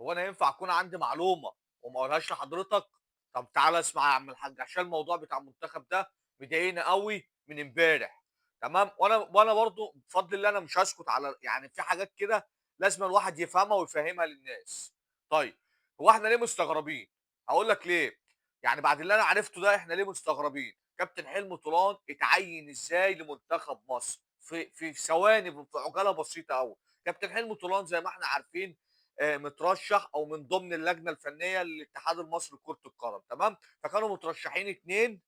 هو أنا ينفع أكون عندي معلومة وما أقولهاش لحضرتك؟ طب تعالَ اسمع يا عم الحاج، عشان الموضوع بتاع المنتخب ده مضايقني أوي من امبارح، تمام؟ وأنا برضه بفضل الله أنا مش هاسكت على يعني في حاجات كده لازمًا الواحد يفهمها ويفهمها للناس. طيب، هو إحنا ليه مستغربين؟ هاقول لك ليه، يعني بعد اللي أنا عرفته ده إحنا ليه مستغربين؟ كابتن حلمي طولان اتعين إزاي لمنتخب مصر؟ في ثواني، في عجالة بسيطة أوي. كابتن حلمي طولان زي ما إحنا عارفين مترشح او من ضمن اللجنة الفنية للاتحاد المصري لكرة القدم، تمام؟ فكانوا مترشحين اثنين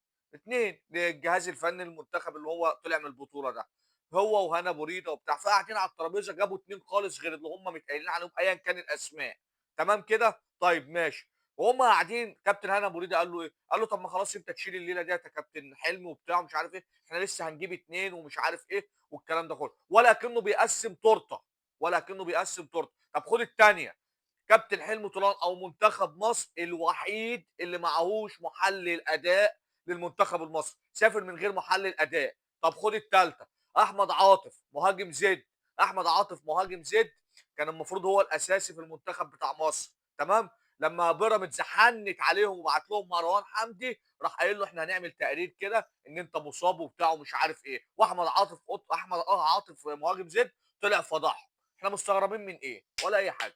للجهاز الفني للمنتخب اللي هو طلع من البطولة ده، هو وهنا بريدة وبتاع. فقاعدين على الترابيزة جابوا اثنين خالص غير اللي هم متقايلين عليهم ايا كان الاسماء، تمام كده؟ طيب ماشي. وهم قاعدين كابتن هنا بريدة قال له ايه؟ قال له طب ما خلاص انت تشيل الليلة ديت يا كابتن حلمي وبتاع ومش عارف ايه، احنا لسه هنجيب اثنين ومش عارف ايه والكلام ده كله، ولا كأنه بيقسم تورته، ولا كأنه بيقسم تورته. طب خد الثانية، كابتن حلمي طولان او منتخب مصر الوحيد اللي معهوش محلل اداء للمنتخب المصري، سافر من غير محلل اداء. طب خد الثالثة، احمد عاطف مهاجم زد، احمد عاطف مهاجم زد كان المفروض هو الاساسي في المنتخب بتاع مصر، تمام؟ لما بيراميدز حنت عليهم وبعت لهم مروان حمدي، راح قايل له احنا هنعمل تقرير كده ان انت مصاب وبتاع ومش عارف ايه، واحمد عاطف احمد عاطف مهاجم زد طلع فضحهم. احنا مستغربين من ايه؟ ولا اي حاجة.